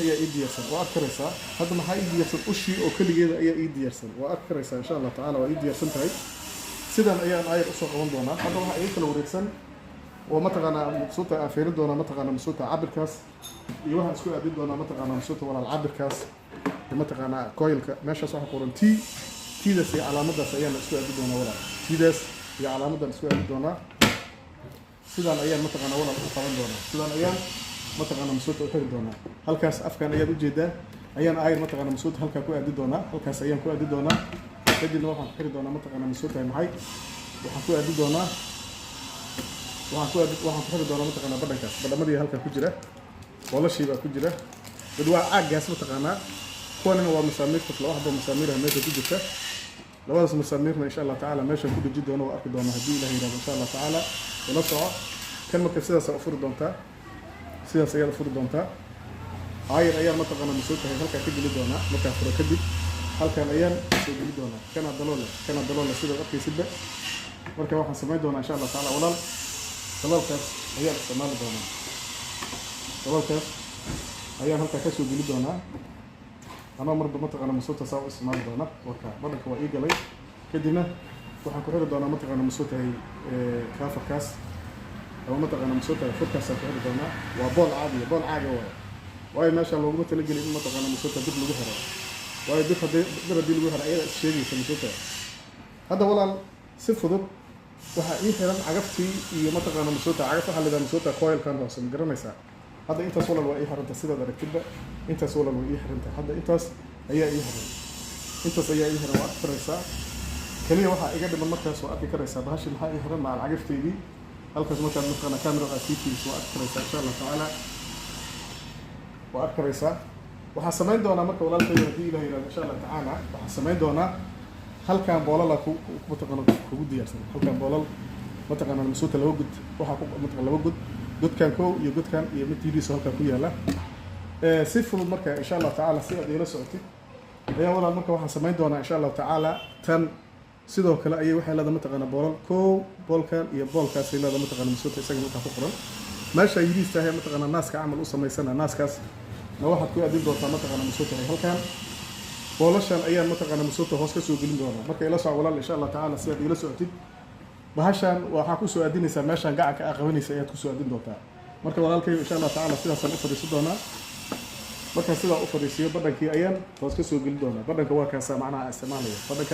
Ayaa ii diyaarsan, waa arki karaysaa. Hadda maxaa ii diyaarsan? Ushii oo keligeeda ayaa ii diyaarsan, waa arki karaysaa. Insha Allah tacaala waa ii diyaarsan tahay. Sidan ayaan ayar usoo qaban doonaa. Hadda waxaa ii kala wareegsan oo mataqaanaa masuuta aan fiirin doonaa, mataqaanaa masuuta, cabirkaas iyo waxaan isku aadin doonaa, mataqaanaa masuuta, walaal, cabirkaas iyo mataqaanaa coilka. Meeshaas waxaa qoran T. Tdaas iyo calaamadaas ayaan isku aadin doonaa, walaal. Tdaas iyo calaamadan isku aadin doonaa. Sidaan ayaan, mataqaanaa walaal, u qaban doonaa. Sidaan ayaan, mataqaanaa masuuta, u xiri doonaa. Halkaas afkan ayaad ujeedaa ayaan ayar, mataqaanaa masuuta, halkaa ku aadi doonaa. Halkaas ayaan ku aadi doonaa. Kadibna waxaan ku xiri doonaa, mataqaanaa masuuta, maxay, waxaan ku aadi doonaa, waxaan ku aadi, waxaan ku xiri doonaa, mataqaanaa, badhankaas. Badhamadii halkaa ku jira, boolashii baa ku jira. Dad waa caaggaas, mataqaanaa. Kuwanina waa masaamiirta, laba xabo masaamiiraha meesha ku jirta. Labadaas masaamiirna, insha Allah tacaala, meeshaan ku dheji doono waa arki doonaa, haddii Ilaah yiraahdo. Insha Allah tacaala ila soco. Kan marka sidaas u furi doontaa, sidaas ayaad u furi doontaa. Aayar ayaan, mataqaanaa masoo tahay, halkaa ka geli doonaa. Markaa furo kadib halkan ayaan soo geli doonaa. Kana daloole, kana daloole, sidaad arkaysidba. Marka waxaan samayn doonaa, insha Allah tacaala, walaal, daloolkaas ayaan isticmaali doonaa. Daloolkaas ayaan halkaa kasoo geli doonaa, anoo marba, mataqaana masuuta, saa u isticmaali doona. Warka badhanka waa ii galay. Kadibna waxaan ku xiri doonaa, mataqaana masoo tahay, kaafarkaas ama, mataqaana masoo tahay, furkaasaan ku xiri doonaa. Waa bool caadiya, bool caaga waayo, waayo meesha looguma talagelin in, mataqaana masuuta, dib lagu xiro, waayo dib haddii bir haddii lagu xiro ayada is sheegaysa masuuta. Hadda, walaal, si fudud waxaa ii xiran cagaftii iyo, mataqaana masuuta, cagaf waxaa la yidhaha masuuta coilkan hoose, ma garanaysaa? Hadda intaas, walaal, waa ii xiranta. Sidaad aragtidba intaas, walaal, waa ii xiranta. Hadda intaas ayaa ii xiran, intaas ayaa ii xiran, waa arki karaysaa. Keliya waxaa iga dhiman markaas, waa arki karaysaa bahashi. Maxaa ii xiran? Macal cagafteydii halkaas. Markaad, mataqaana, camera aad sii fiiriso, waa arki karaysaa. Insha Allah tacaala waa arki karaysaa. Waxaan samayn doonaa marka, walaalkayga, haddii Ilah yiraahdo, insha Allah tacaala, waxaan samayn doonaa halkan boolala ku mataqaana kugu diyaarsan. Halkan boolal, mataqaana masuuta, laba gud waxaa ku, mataqana, laba gud, godkan kow iyo godkan iyo mid yiriiso halkan ku yaala. Si fudud marka, insha Allah tacaala, si aad iila socotid ayaa, walaal, marka waxaan samayn doonaa, insha Allahu tacaala, tan sidoo kale ayay waxay leedahay, mataqaana, boolal kow, boolkan iyo boolkaasay leedahay, mataqaana masuuta. Isaga halkaa ku qoran meesha yiriis tahay, mataqaana, naaska camal u samaysana, naaskaas na waxaad ku aadin doontaa, mataqaana masuuta, halkan boolashan ayaan, mataqaana masuuta, hoos ka soo gelin doonaa. Marka ila soco, walaal, insha Allah tacaala, si aad iila socotid. Bahashan waxaa kusoo aadinaysaa meeshaan gacanka aa qabanaysa ayaad kusoo aadin doontaa. Marka, walaalkay, insha Allah tacaala sidaasaan u fadhiisan doonaa. Markaan sidaa u fadhiisiyo, badhankii ayaan hoos ka soo gelin doonaa. Badhanka waa kaasa, macnaha isticmaalaya badhanka.